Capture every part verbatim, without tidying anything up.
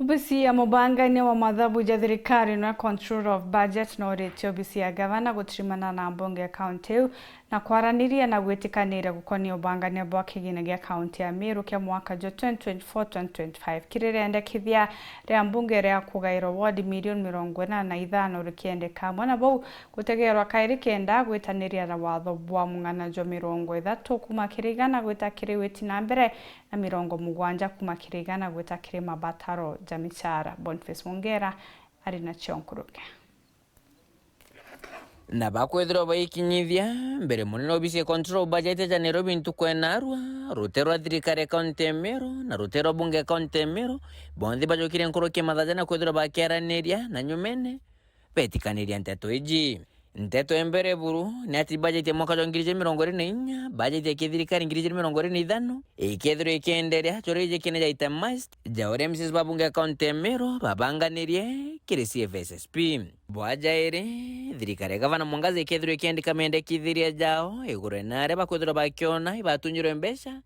Obisi ya mubangania wa mathabu ja thirikari na Controller of Budget nooritue obisi ya gavana gutirimana na mbunge ya kaunti iu na kwaraniria na gwitikaniria gukonia ubangania bwa kigina gia kaunti ya Meru kia mwaka jwa twenty twenty-four twenty twenty-five kiri riendekithia ria mbunge ria kugairwa ward milioni mirongo inana na ithano rikiendeka. Amwe na bau, gutegerwa kairi kenda gwitaniria na watho bwa mung'ana jwa mirongo ithatu kuma kiri igana gwita kiri witi na mbere na mirongo mugwanja kuma kiri igana gwita kiri mabataro ja michara. Boniface Mungera ari nacio nkuruki. Na bakwithirwa baikinyithia mbere munene obisi ya Controller of Budget ja Nairobi ntuku ya naarua, rute rwa thirikari ya kaunti ya Meru na rute rwa bunge ya kaunti ya Meru, bonthe bajokire nkuruki mathaja na kwithirwa bakiaraniria na nyumene betikaniria nteto iji. Nteto ya mbere buru ni ati bajeti ya mwaka jwa ngiri ijiri mirongo iri na inya, bajeti ya kithirikari ngiri ijiri mirongo iri na ithano, ikethirwa ikienderea, juri iji kine ja itemized ja uria M C As ba bunge ya kaunti ya Meru babanganirie kiri C F S S P. Bwa jairi, thirikari ya gavana Mwangaza ikethirwa ikiandika mendekithiria jao iguru na aria bakwithirwa bakiona ibatunyirwe mbeca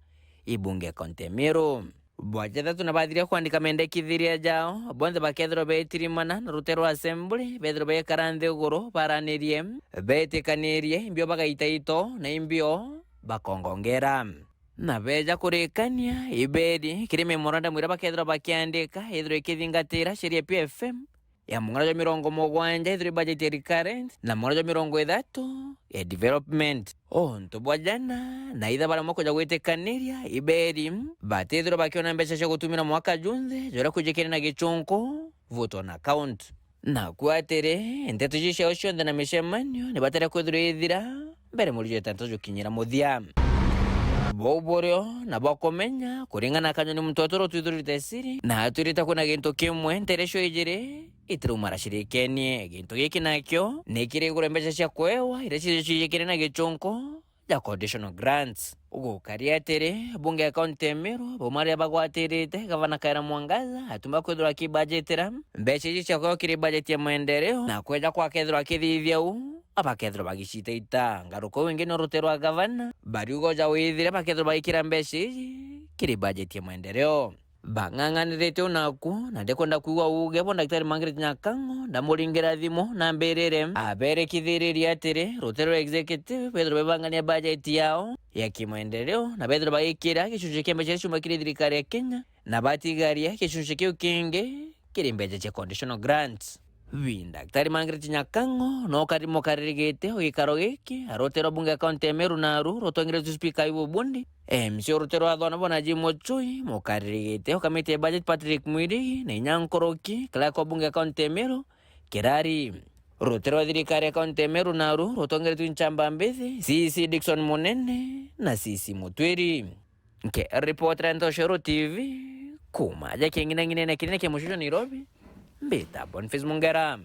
i bunge ya kaunti ya Meru. Bwa jathatu na bathiria kwandika mendekithiria jao, bonthe bakethirwa beetirimana na rute rwa assembly, bethirwa baikara nthiguru baranirie, beetikanirie imbio bagaita ito na imbio bakongongera. Na beeja kurikania, iberi kiri memorandum iria bakethirwa bakiandika ithirwa ikithingatira sheria P F M ya mung'ana jwa mirongo mugwanja ithirwa i budget ya recurrent, na mung'ana jwa mirongo ithatu ya development. Untu bwa jana, na itha baremwa kuja gwitikaniria, iberi batithirwa bakiona mbeca cia gutumira mwaka junthe, juria kwijikene na gichunku, vote on account. Naku atiri, nteto iji ciao cionthe na micemanio ni batire kwithirwa ithira mbere mweri jwa itantu jukinyira muthia. Bou burio na bwa kumenya, kuringana na kanyoni muntu aturo twithurite siri, na atwirite kwina gintu kimwe ntere cio ijiri itirauma racirikenie. Gintu giki nakio ni kiri iguru mbeca cia kuewa iria ciithirwe ciijikene na gichunku ja conditional grants. Gukari atiri, bunge ya kaunti ya Meru, bauma riria bagwatirite gavana Kawira Mwangaza, atuma kwithirwa akibajitira mbeca iji cia kuewa kiri bajeti ya maendeleo, na kweja kwakethirwa akithithia uu, abakethirwa bagicitaita. Ngaruka uu ingi ni rute rwa gavana, bariuga uja withire bakethirwa bagikira mbeca iji kiri bajeti ya maendeleo. Bang'ang'anirite unaku, na ndikwenda kwigua uuge bwa Daktari Margaret Nyakang'o, ndamuringira thimu, na ambirire aberekithiririe atiri, rute rwa executive bethirwe bebangania bajeti yao ya kimaendeleo, na bethirwe bagikira gicunci kia mbeca iria ciuma kiri thirikari ya Kenya, na batigaria gicunci kiu kingi kiri mbeca cia conditional grants. Bi Daktari Margaret Nyakang'o no kari mukaririgite o gikaro giki, arute rwa bunge ya kaunti ya Meru naru rutongeretwe spika Ayubu Bundi, M C a rute rwa Thona bona Jim Ochui, mukaririgite o kamiti ya budget Patrick Mwirigi, na inya nkuruki clerk wa bunge ya kaunti ya Meru, Kirari. Rute rwa thirikari ya kaunti ya Meru naru rutongeretwe nchamba mbithi, C C Dickson Munene na C C Mutwiri. Nke ripotera Ntoshero T V, kuma aja king'inang'inene kinene kia mucii jwa Nairobi, mbita Boniface Mungera.